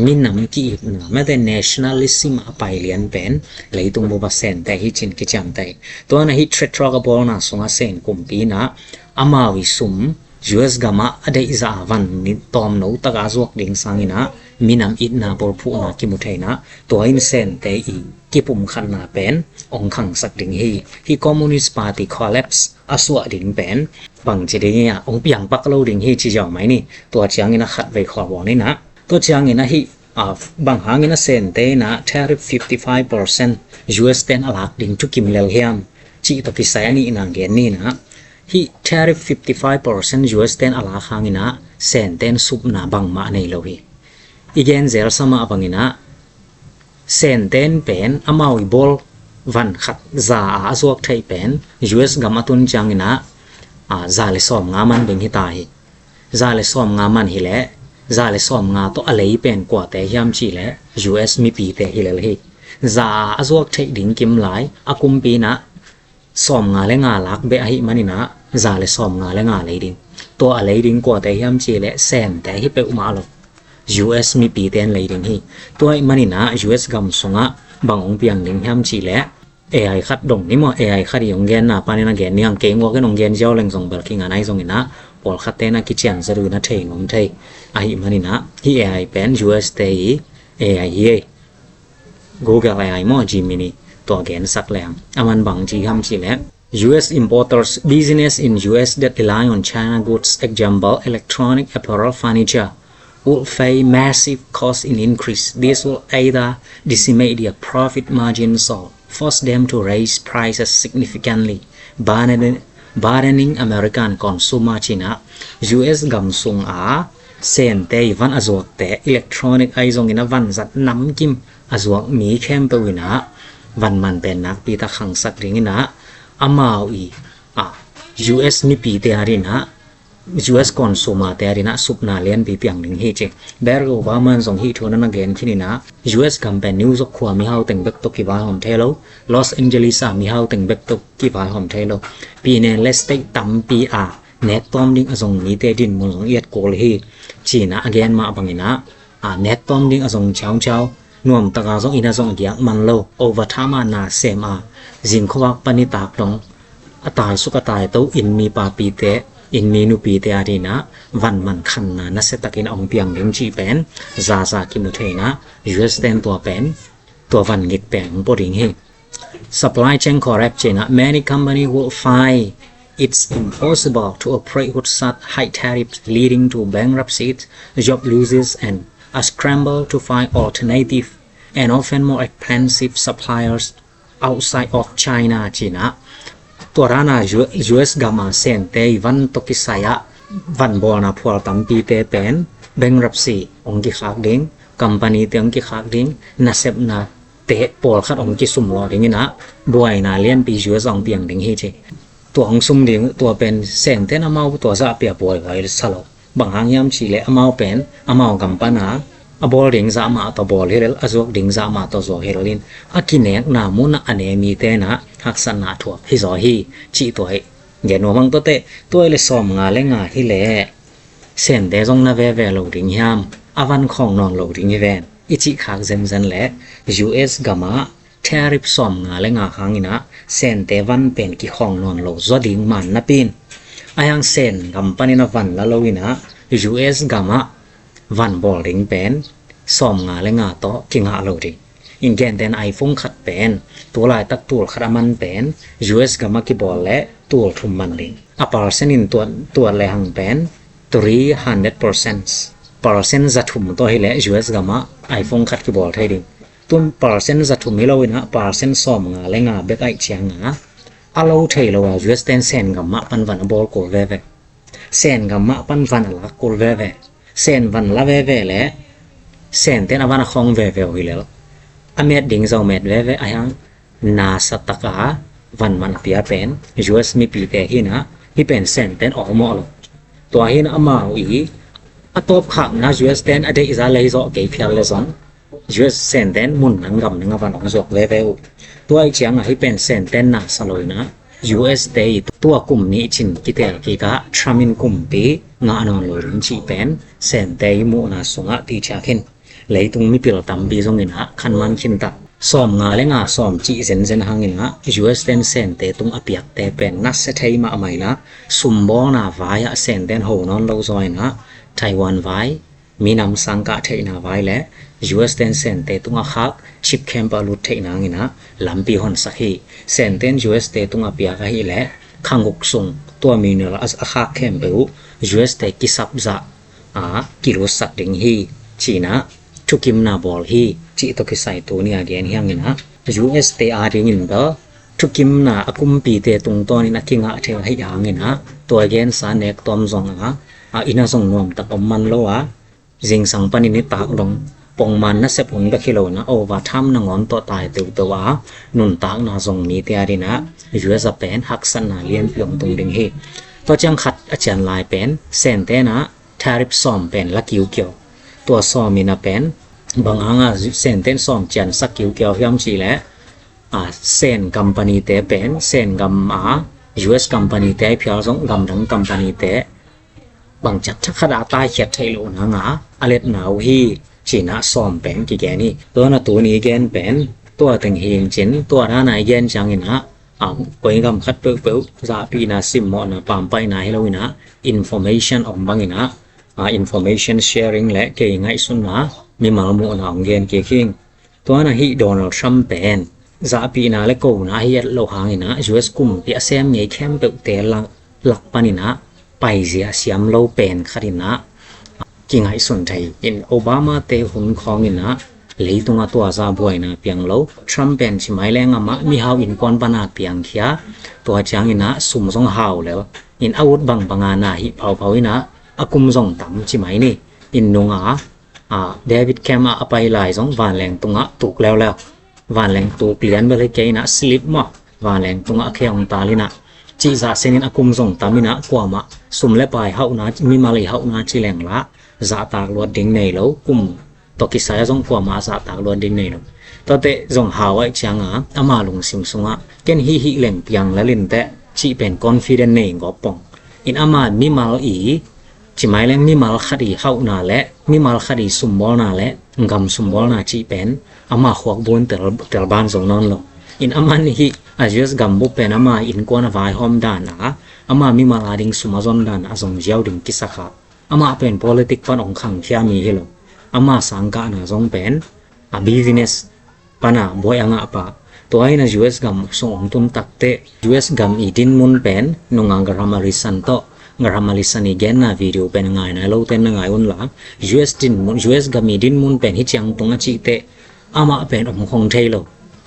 ມີນຳກິອິດນາ ແມ້ແຕ່ nationalism ອາ ໄປລຽນແປນ ເລຍຕຸງບຸບອະ ແສນເຕຮີຈິນ ກິຈຽງໄຕ ຕົວນະຮີທຣິດທຣອກອະບອລນາ ສຸງອາ ແສນກຸມປີນະ ອາມາວອີ ຊຸມ ຢູເອສ ກຳອະ ອະເດຍຈະອາ ວັນນິຕອມໂນ ຕະກາຈວກດິງຊາງອີນະ ມີນຳອິດນາ ໂບລຜຸນາ ກິມຸໄທນະ ຕົວອິນແສນເຕອີ ກິປຸມຂັນນາແປນ ອົງຂັງສັກດິງຮີ ຮີ Communist Party collapse ອາ ສວະດິງແປນ ບັງຈີດີເນຍ ອົງປຽງປັກໂລດິງຮີ ຈີຢາວໄມນີ້ ຕົວຈຽງອີນະ ຂັດໄວຄອວອນນີ້ນະ ຕົວຈຽງອີນະ ຮີ ອາ ບັງຫາງອີນະ ແສນເຕນະ tariff fifty-five percent ຢູເອສເຕນອາລາກດິງ ທຸກິມເລວຫຽມ ຈີຕົວກິໄຊອາ ນີ້ນາງເກນນີ້ນະ ຮີ tariff fifty-five percent ຢູເອສເຕນອາລາກຫາງອີນະ ແສນເຕນຊຸບນາ ບັງມະໃນໂລຮີ ອີເກນເຈລສະມະ ບັງອີນະ ແສນເຕນແປນ ອາມາວອີ ໂບລ ວັນຂັດ ຈາອາ ອາຈວກໄທແປນ ຢູເອສ ກຳອະ ຕຸນຈຽງອີນະ ອາ ຈາເລຊອມງາມັນເບັງຮີຕາຮີ ຈາເລຊອມງາມັນຮີແລ ຈາເລຊອມງາໂຕອາເລແປນ ກົວເຕຫຽມຈີແລ ຢູເອສ ມີປີເຕຮີແລລະຮີ ຈາອາ ອາຈວກໄທດິງກິມລາຍ ອາກຸມປີນະ ຊອມງາແລະງາລາກເບອະຫິມານີ້ນະ ຈາເລຊອມງາແລະງາເລດິງ ຕົວອາເລດິງ ກົວເຕຫຽມຈີແລ ແສນເຕຮີເປອຸມາອາໂລ ຢູເອສ ມີປີເຕນເລດິງຮີ ຕົວມານີ້ນະ ຢູເອສ ກຳສຸງອະ ບັງອົງປຽງດິງຫຽມຈີແລ ເອໄອຂັດດົງ ນິມໍ ເອໄອຂັດ ອົງແກນນາ ປາເນນາແກນ ນິຮັງເກງວອກ ເກນອົງແກນ ຈຽວແລງ ຈົງເບລ ຄິງອາໄນ ຈົງອີນະ ໂປລຂັດເຕນາ ກິຈຽນ ຈະລືນະ ເທນອງໄທ ອາຫິມານີ້ນະ ຮີເອໄອແປນ ຢູເອສເຕ ເອໄອຮີ Google ເອໄອມໍ Gemini ຕົວແກນສັກແລງ ອາມັນບັງຈີຫຽມຈີແລ U S importers business in U S that rely on China goods, example, electronic, apparel, furniture, would face massive cost in increase. This will either decimate their profit margins or force them to raise prices significantly, burdening, burdening American consumer ຈີນະ U S ກຳສຸງອາ ເຊນເຕ ວັນອາຈວກແຕ electronic ໄອ ຈົງອີນະ ວັນຈັດນຳກິມ ອາຈວກມີແຄມເປີນະ ວັນມັນແປນນາກປີຕາຄັງສັກດິງອີນະ ອາມາວອີ ອາ U S ມີປີເຕອາດີນະ U S ກອນຊູມາເຕອາດີນະ ຊຸບນາລຽນປີປຽງໜຶ່ງເຮເຈ Barack Obama ຊົງຮີໂທນະນະແກນຄິນິນະ U S ກຳແປນນິວຢອກຄວາມີເຮົາເຕັງເບັກຕົກກິວາຍຫອມເທໂລ Los Angeles ອາມີເຮົາເຕັງເບັກຕົກກິວາຍຫອມເທໂລ ປີແນນ State ຕຳປີອາ ແນກຕ້ອມດິງອາຊົງມີເຕດິນມຸນຊົງອຽດໂກລເຮ ຈີນະອາແກນມາອາບັງອີນະ ອາ ແນກຕ້ອມດິງອາຊົງເຈົ້າເຈົ້າ ນວມຕະກາຊົງອີນະຊົງອາກຽກມັນໂລ ໂອວະທາມານາເຊມອາ ຈິງຄວັກປະນິຕາກດອງ ອາຕາຍສຸກອາຕາຍໂຕ ອິນມີປາປີເຕ ອິນມີນຸປີເຕອາດີນະ ວັນມັນຄັນນານະເສຕະກິນອອງປຽງເດັງຈີແປນ ຈາຈາກິມຸເທນະ U S ແຕນຕົວແປນ ຕົວວັນກິກແປນໂປດິງເຮ Supply chain collapse ເຈນະ Many company will find it's impossible to operate with such high tariffs, leading to bankruptcies, job losses, and a scramble to find alternative and often more expensive suppliers. outside of China ຈີນນະ. ຕົວດ້ານນະ US ກຳມາແສນແຕ່ວັນຕົກກິໄຊອະ ວັນບໍນນະພວລຕຳປີແຕ່ເປັນ bankruptcy ອົງກິຄາກດິງ ກຳປານີແຕ່ອົງກິຄາກດິງ ນະເຊັບນະ ເຕະໂປລຄັດອົງກິຊຸມລໍດິງນະ ບວຍນາລຽນປີ US ອອງປຽງດິງເຮເຈ ຕົວອົງຊຸມດິງ ຕົວເປັນແສນແຕ່ນອະເມົາ ຕົວຈະເປຍບວຍໄວ້ສະຫຼອກ ບາງຫາງຍາມຊີແລະອະເມົາເປັນ ອະເມົາກຳປະນາ ອະບົວດິງຈະມາຕໍ່ບົວເຮລ ອະຈົວກດິງຈະມາຕໍ່ຈົວເຮລລິນ ອະກິແນກນາມຸນະ ອະເນມີແຕ່ນະ ຮັກສະນະທົ່ວ ຮິຊໍຮີ ຈິຕົວ ແກນວມັງຕົວເຕ ຕົວເລຊອມງາແລະງາຮີແລ ແສນແຕ່ຈົງນະແວແວໂລດິງຫຍາມ ອາວັນຂອງນອນໂລດິງຮີແວນ ອິຈິຄາກເຊັນເຊັນແລ US ກຳມາ ແທຣິບຊອມງາແລະງາຄາງອີນະ ແສນແຕ່ວັນເປັນກິຂອງນອນໂລ ຈອດດິງມານນະປີນ ອາຍັງແສນກຳປະນິນະວັນລະໂລອີນະ US ກຳມາ ວັນບໍລິງເປັນ ຊອມງາແລະງາຕໍ່ກິງຫາໂລດິງ ອິງແກນແຕນໄອຟົງຄັດເປັນ ຕູລາຍຕັກຕູລຄັດອາມັນເປັນ US ກຳມາກິບອນແລະ ຕູລທຸມມັນດິງ ອາປາເຊັນອິນຕົວ ຕົວແລຫັງເປັນ three hundred percent ປາເຊັນຈະທຸມຕໍ່ຮີແລ US ກຳມາ ໄອຟົງຄັດກິບອນໄທດິງ ຕຸນປາເຊັນຈະທຸມຮີໂລອີນະ ປາເຊັນຊອມງາແລະງາເບັກໄອຈຽງງາ ອາໂລໄທໂລ US ແຕນແສນກຳມາ ປັນວັນອະບົວໂກເວເວ ແສນກຳມະ ປັນວັນອະລັກໂກເວເວ ແສນວັນລະເວເວແລ ແສນແຕນອະວັນອະຄອງເວເວຮີແລ ອາແມດດິງເຈົ້າແມດເວເວ ອາຍັງ ນາສະຕະກາ ວັນມັນເປຍເປັນ US ມີປີແຕ່ຮີນະ ຮີເປັນແສນແຕນອອກເມາະໂລ ຕົວຮີນະອາມາວອີ ອາຕອບຂາມນະ US ແຕນອະເດຈາເລໂຊເກພຽລເລຊອງ US ແສນແຕນມຸນນັງກຳນັງອາວັນອອກຈອກເວເວ ຕົວໄອຈຽງອະຮີເປັນແສນແຕນນາສະໂລຍນະ US ເຕ ຕົວກຸມນິຈິນກິເຕລກິກະ ທຣຳມິນກຸມປີ ງາອານອນໂລລິນຈິເປັນ ແສນແຕ ມຸນາສຸງະ ຕີຈາເຄັນ ເລຕຸງມີປິລຕຳບີຊົງເງນະ ຄັນມັນຄິນຕະ ຊອມງາແລະງາຊອມຈິເຊັນເຊັນຮັງເງນະ US ແຕນແສນແຕຕຸງອະປຽກແຕເປັນ ນັດສະໄທມະໄມນະ ຊຸມບໍນາວາຍະ ແສນແຕນໂຮນອນໂລຈອຍນະ ໄທວານວາຍ ມີນຳສັງກະເທນາວາຍແລະ US ແຕນແສນແຕຕຸງອະຄາກ ຊິບແຄມປະລຸດເທນາເງນະ ລຳປີຮອນສະເຮ ແສນແຕນ US ແຕຕຸງອະປຽກອະຫິແລະ ຄັງກຸກຊຸງ ຕົວມີເນລະອາຄາກແຄມເປວ US ແຕກິສັບຈະ ອາ ກິລຸສັກດິງຮີ ຈີນະ ທຸກິມນາບອລຮີ ຈິໂຕກິໄຊໂຕເນຍແກນຮຽງນະ US ເຕອາດິງນະ ທຸກິມນາອາກຸມປີເຕຕຸງຕອນນະ ກິງອາເທລະຫິອາງນະ ຕົວແກນສາແນກຕອມຈອງອາ ອາ ອິນາຊົງນວມຕັກອົມມັນໂລອາ ຈິງສັງປະນິນິຕາກດົງ ປົງມານນະເຊັບຫົງດະຄີໂລນະ ໂອວາທຳນະງອນໂຕຕາຍເຕີວເຕີວອາ ນຸນຕາກນາຊົງມີເຕອາດີນະ ຢູເອສແປນຮັກສະນາລຽນເປືອງຕຸງເດັງເຮ ຕົວຈຽງຂັດອາຈານລາຍແປນ ແສນແຕນະ ທາຣິບຊອມແປນລະກິວກຽວ ຕົວຊອມມີນະແປນ ບັງອາງອາແສນແຕນຊອມຈຽນສັກກິວກຽວຮຽມຊີແລະ ອາ ແສນກຳປານີແຕແປນ ແສນກຳອາ ຢູເອສກຳປານີແຕພຽວຊົງກຳດັງກຳປານີແຕ ບັງຈັດທັກຂະດາຕາຍຂຽດໄທໂລນາງາ ອາເລັດນາວຮີຈີນະຊອມແປນກິແກນີ ຕົວນະຕູນີແກນແປນ ຕົວເຕັງຮີນຈິນ ຕົວນານາຍແກນຈາງອິນະ ອາ ກວຍກຳຄັດເປິວເປີວ ຈາປີນາຊິມເມາະນາປາມໄປນາເຮໂລວິນາ information ອອກບັງອິນະ ອາ information sharing ແລະ ເກໄງສຸນນາ ມີມາລະໂມນາອົງແກນເກຄິງ ຕົວນະຮີໂດນັລທຣຳແປນ ຈາປີນາແລະໂກນາເຮດໂລຫາງອິນະ ຢູເອສກຸມປິອາແຊມເງແຄມເປິວແຕລະ ລັກປານິນະ ໄປເຊຍຊຽມໂລແປນຄະດິນະ ກິງໄຫສົນໄທ ອິນໂອບາມາເຕຮຸນຄອງອິນະ ເລີຕຸງອາຕົວຈາບວຍນາປຽງໂລ ທຣຳແປນຊິໄມແລງອາມະ ມີຮາວອິນກອນປະນາປຽງເຄຍ ຕົວຈາງອິນະ ຊຸມຊົງຮາວແລ້ວ ອິນອາວຸດບັງປະງານາຫິເຜົາເຜົາອິນະ ອາກຸມຊົງຕຳຊິໄມນີ້ ອິນນຸງອາ ອາ ເດວິດແຄມອາ ອາໄປລາຍສອງ ຫວານແຫຼງຕຸງອະ ຕຸກແລ້ວແລ້ວ ຫວານແຫຼງຕຸກລຽນເບເລເກນະ ສະລິບມະ ຫວານແຫຼງຕຸງອະ ເຄອງຕາລິນະ ຈິຈະເຊນິນອາກຸມຊົງຕາມິນະ ກວາມະ ສຸມແລະປາຍເຮົານາ ມີມາລີເຮົານາ ຈິແຫຼງລະ ຈະຕາກລວດດິງໃນໂລ ກຸມ ຕໍກິສາຍະຊົງ ກວາມະ ຈະຕາກລວດດິງໃນໂລ ຕອເຕະຊົງຫາວໄອຈຽງອາ ອາມາລຸງຊິມຊຸງອະ ເກັນຫິຫິແຫຼງປຽງລະລິນແຕະ ຈິເປັນກອນຟີເດັນເນງກໍປ່ອງ ອິນອາມານມີມາລອີ ຈິໄມແລງມີມາລຄະດີເຮົານາແລະ ມີມາລຄະດີຊຸມບໍລນາແລະ ກຳຊຸມບໍລນາຈິແປນ ອາມາຄວັກບຸນແຕ່ລະ ແຕ່ລະບ້ານຊົງນອນລົງ ອິນອາມານຫິ ອາຢູສກຳບຸແປນ ອາມາອິນກວນອາວາຍຫອມດານອາ ອາມາມີມາລາດິງສຸມອາຊົນດານອາຊົງຢຽວດິງກິສະຂະ ອາມາເປັນໂປລິຕິກຟັນອົງຄັງເຄຍມີເຮໂລ ອາມາສັງກະນາຊົງແປນ ອາບີວິເນສ ປະນາບວຍອາງະປະ ຕົວໄອນະຢູເອສກຳສົ່ງອົງຕຸນຕັກເຕະ ຢູເອສກຳອີດິນມຸນແປນ ນຸງອາງກະຮຳອາລິສັນໂຕ ກະຮຳອາລິສັນອີແກນນາວີດີໂອແປນງາຍນາໂລເຕັນນາງາຍອຸນລາ ຢູເອສດິນມຸນ ຢູເອສກຳອີດິນມຸນແປນ ຫິຈຽງຕຸງອາຈິເຕະ ອາມະແປນອົມຄົງເທໂລ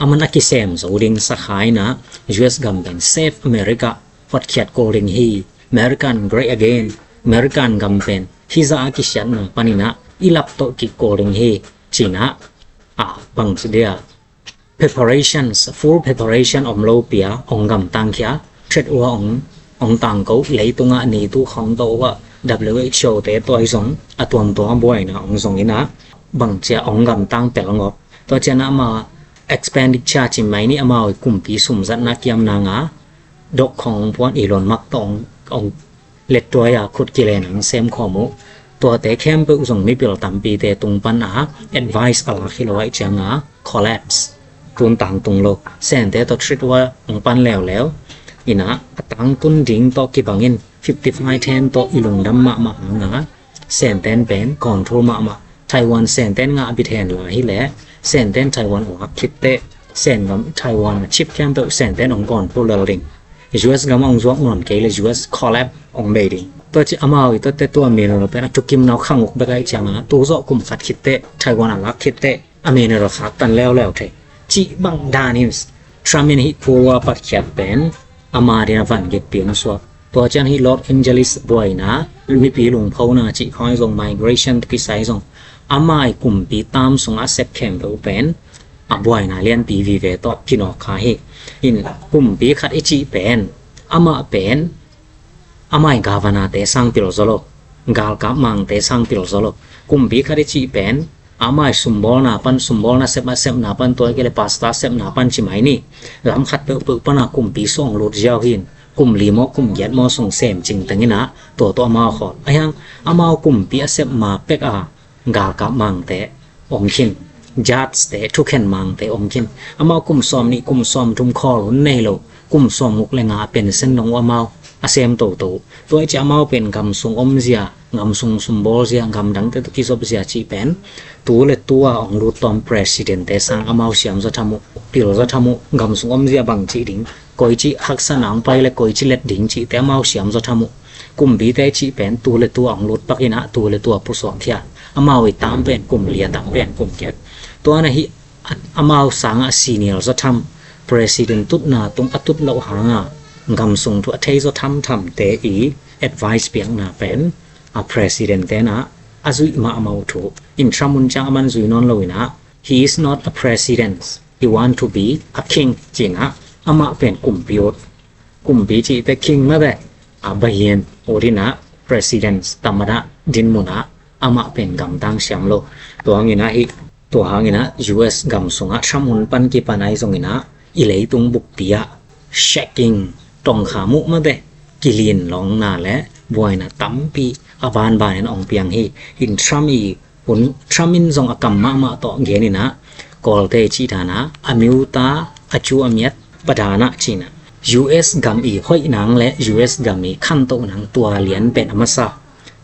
ອາມັນອາກິເສມໂຊດິງສະຂາຍນະ ຢູເອສ ກຳເປັນ Save America ຫວັດຂຽດໂກລິງຮີ American Great Again American ກຳເປັນ ທີ່ຈະອາກິສຽດນະປານິນະ ອີລັບໂຕະກິໂກລິງຮີ ຈີນະ ອາ ບັງສະເດຍ preparations full preparation ອອມໂລເປຍ ອອງກຳຕັງເຄຍ trade war ອອງ ອອງຕັງເກົາ ໄລຕຸງອະນີຕຸຄອງໂຕວະ WHO ເຕໂຕຍຊົງ ອະຕວມຕົວບວຍນະ ອອງຊົງອີນະ ບັງເຈຍ ອອງກຳຕັງເປລງອກ ໂຕເຈຍນະມາ expenditure ຈິໄມນີ້ອາມາວກຸມປີສຸມສັດນະກຽມນາງາ ດອກຂອງພວນອີລອນມັກຕອງ ອອງ ເລັດຕົວຢາຂຸດກິເລນາງເຊມຂໍໝູ ຕົວເຕເຂັ້ມເປີອຸສົງມີປິລຕຳປີເຕຕຸງປັນອາ advice ອາລາຄິໂລໄວຈຽງອາ collapse ຕຸນຕາງຕຸງໂລ ແສນເຕຕົດ trade war ອອງປັນແລ້ວແລ້ວ ອີນາ ອາຕັງຕຸນດິງໂຕະກິບັງອິນ fifty-five ten ໂຕະອີລຸງດຳມະມະຫາງາ ແສນແຕນແປນ control ມະມະ ໄທວອນ ແສນແຕນງາອາບິແທນລາຫິແລ ແສນແຕນໄທວອນອາລັກຄິດເຕະ ແສນກຳໄທວອນ chip ແຄມເຕີ ແສນແຕນອອງກອນ control ລາລິງ ຢູເອສ ກຳອອງຈວກນອນເກ ແລະ ຢູເອສ collapse ອອງເບດິງ ຕົວຈິອາມາວອີຕົວແຕ່ຕົວເມນເຣເປັນອາຈຸກິມນາວຂັງອຸກເບກໄອຈຽງອາ ຕູເຈາະກຸມຂັດຄິດເຕະ ໄທວອນອາລັກຄິດເຕະ ອາເມນເຣຂາດຕັນແລ້ວແລ້ວເທ ຈິບັງດານິມ Trump ເປັນຫິພູວາປັດຂຽດເປັນ ອາມາເດນະວັນເກັດປີນະສວກ ຕົວຈັນຮີ Los Angeles ບວຍນາ ມີປີລຸງເພົານາຈິຄອຍຊົງ migration ກິໄຊຊົງ ອາມາຍກຸມປີຕາມຊົງອາເຊັບແຂງໂຕເປັນ ອາບວຍນາລຽນປີວີເວຕອບພີ່ນ້ອງຄາເຮ ອິນ ກຸມປີຂັດເອຈິເປັນ ອາມາເປັນ ອາມາຍກາວານາເຕສັງປິລໂຊໂລ ກາລກາບມັງເຕສັງປິລໂຊໂລ ກຸມປີຂັດເອຈິເປັນ ອາມາຍຊຸມບອລນາປັນ ຊຸມບອລນາເຊັບ ອາເຊັບນາປັນ ຕົວເກເລປາສຕາເຊັບນາປັນຈິໄມນີ້ ລຳຂັດເປິປຶປະນາ ກຸມປີສອງລຸດຢາວຫີນ ກຸມລີໂມກຸມແກດມໍສົ່ງເສມຈິງແຕງນະ ຕົວຕົວອາມາວຂອນ ອາຍັງ ອາມາວກຸມປີອາເຊັບມາເປັກອາ ກາກະມັງເຕອອງຄິນ ຢາດສະເຕທຸເຂັນມັງເຕອອງຄິນ ອາມາວກຸມຊອມນິ ກຸມຊອມທຸມຄໍລຸນເນໂລ ກຸມຊອມມຸກແລງາເປັນເສັ້ນນົງອາມາວ ອາເຊມໂຕໂຕ ຕົວເອຈອາມາວເປັນກຳຊົງອົມເຊຍ ກຳຊົງຊຸມໂບເຊຍ ກຳດັງເຕຕຸກິສົບເຊຍຈິເປັນ ຕູເລຕົວອອງລູຕອມ President ເຕສັງອາມາວຊຽມສະທະມຸ ປິລສະທະມຸ ກຳຊົງອົມເຊຍບັງຈິດິງ ກົຍຈິຮັກສະໜາງໄປ ແລະ ກົຍຈິເລັດດິງຈິເຕອາມາວຊຽມສະທະມຸ ກຸມບີເຕຈິເປັນ ຕູເລຕົວອອງລູດປັກອິນະ ຕູເລຕົວປຸສອງເທຍ ອາມາວອີຕາມເປັນກຸມເລຍຕາມເປັນກຸມເກັດ ຕົວນະຫິ ອາມາວສາງອາຊີເນຍສະທຳ President ຕຸດນາຕຸງອະຕຸດເລົ່າຫາງາ ກຳຊົງທຸອະເທສະທຳທຳເຕອີ advice ປຽງນາເປັນ ອາ President ເຕນາ ອາຈຸຍມາອາມາວທຸ ອິນທຣາມຸນຈັງອາມັນຈຸຍນອນເລົ່ານາ He is not a president. He want to be a king ຈີນະ ອາມາເປັນກຸມປິໂອດ ກຸມປີຈິເຕຄິງມາແບ ອາບາເຮນ ໂອດິນະ President ຕຳມະດາ ດິນມຸນະ ອາມາເປັນກຳຕັງຊຽມໂລ ຕົວຫາງອິນະຫິ ຕົວຫາງອິນະ ຢູເອສ ກຳຊົງອະ ທຳມຸນປັນກິປະໄນຊົງອິນະ ອີເລຕຸງບຸກເປຍ checking ຕ້ອງຂາມຸມາແບ ກິລິນລອງນາແລ ບວຍນາຕຳປີ ອາບານບານອອງປຽງຫິ ອິນທຣາມອີ ຮຸນທຣາມິນຊົງອາກຳມະມະເຕາະເກນິນະ ກອລເຕຈິທານາ ອາມິວຕາ ອາຈູອາມຽດ ປະດານະຈີນະ ຢູເອສ ກຳອີ ຫ້ອຍນາງ ແລະ ຢູເອສ ກຳອີ ຄັນໂຕນາງ ຕົວລຽນເປັນອາມາຊາ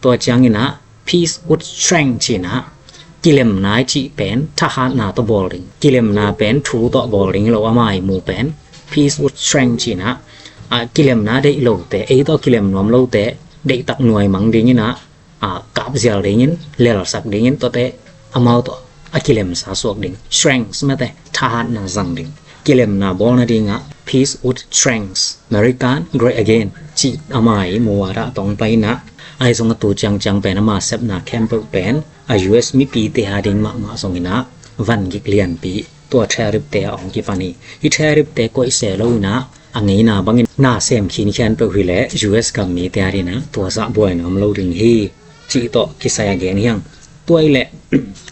ຕົວຈຽງອິນະ Peace with strength ຈີນະ ກິເລັມນາຍຈິເປັນ ທະຫານນາໂຕບໍລິງ ກິເລັມນາເປັນ ທູໂຕບໍລິງ ໂລອາມາຍໝູເປັນ Peace with strength ຈີນະ ອາ ກິເລັມນາເດໂລເຕ ເອໂຕກິເລັມນວມໂລເຕ ເດຕັກໜ່ວຍມັງດີງິນນະ ອາ ກາບເຊຍລເດຍິນ ເລລສັກເດຍິນ ໂຕເຕ ອາມາວໂຕ ອາກິເລັມສາສວກດິງ strength ສະແມເຕ ທະຫານນາສັງດິງ ກິເລັມນາບໍນາດິງອະ Peace with strength American Great Again ຈິອາມາຍໂມວາດະຕອງໄປນະ ອາຍຊົງອະຕູຈຽງຈຽງເປັນອາມາເຊັບນາແຄມເປີແປນ ອາຢູເອສມີປີເຕຫາດິງມະມະຊົງອິນະ ວັນກິກລຽນປີ ຕົວແທຣິບເຕອອງກິປານີ ອີແທຣິບເຕກົຍເຊໂລນະ ອາໄງນາບັງນາເຊມຄີນແຄນເປີຮີແລ ຢູເອສກຳມີເຕອາດີນາ ຕົວສະບວຍນຳໂລດຶງຮີ ຈິໂຕະກິໄຊອາເກນຮຽງ ຕົວອີແລ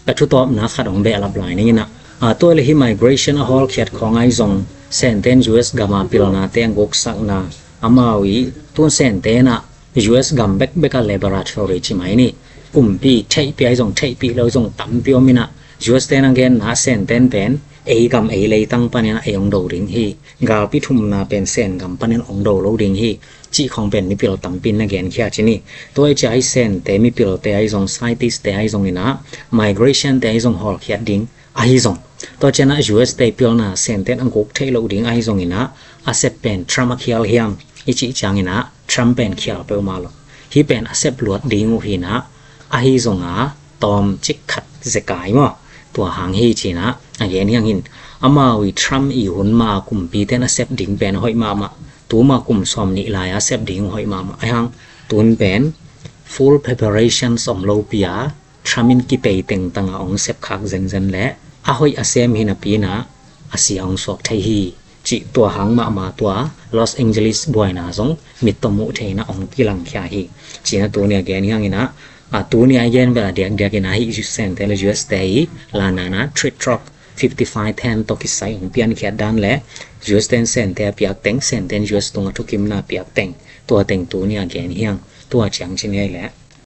ກະທຸຕອບນາຄາດອງແບະລັບລາຍນີ້ນະ ອາ ຕົວອີແລ migration ອາຮອລຂຽດຂອງໄອຊົງ ແສນແຕນ ຢູເອສກຳມາປິລນາແຕງກົກສັກນາ ອາມາວອີ ຕຸນແສນແຕນນະ ຢູເອສກຳແບັກແບັກອາ laboratory ຈິໄມນີ້ ກຸມປີໄທປີໄອຊົງໄທປີລາວຊົງຕຳປິວມິນະ ຢູເອສແຕນອາເກນນາ ແສນແຕນແປນ ເອກຳເອເລຕັງປາເນນ ເອອອງໂດດິງຮີ ກາວປິທຸມນາເປັນແສນກຳປະເນນອອງໂດໂລດິງຮີ ຈິຂອງເປັນມິປິລຕຳປິນນະແກນເຄຍຈິນີ ຕົວເອຈອາຍແສນເຕມິປິລເຕໄອຊົງ ໄຊຕິສເຕໄອຊົງອີນະ migration ເຕໄອຊົງ ຮອລຂຽດດິງ ອາຮີຊົງ ຕົວເຈນະ ຢູເອສເຕປິລນາ ແສນເຕນອັງກົກເທໂລດິງ ອາຮີຊົງອີນະ ອາເຊັບເປັນ ທຣຳອາຄຽລຮຽງ ອີຈິຈາງອີນະ ທຣຳເປັນຄຽລເປີມາລອ ຮີເປັນອາເຊັບລວດດີງອູຮີນະ ອາຮີຊົງອາ ຕອມຈິກຂັດເຊກາຍມໍ tua hang hi china, again hiang in, amau i Trump i hun ma kumpiten a sep ding pen a hoih mahmah, tuma kum sawmnih lai a sep ding hoih mahmah, ahang tun pen full preparations om lo pia, Trump in kipei tengtang a ong sep khak zenzen le, a hoih a sem hi napi na, a sia ong suak thei hi, chih tua hang mahmah tua Los Angeles buaina zong mit tawh muh theina ong kilang khia hi. China tuni again hiang ina, a tuni again bela diak diak ina hi Sente le U S te hi, la nana trade talk fifty five ten tawh kisai ong pian khiat dan le, U S ten Sente a piak teng, Senten U S tunga thukimna piak teng, tua teng tuni again hiang, tua chiang chin ngai le.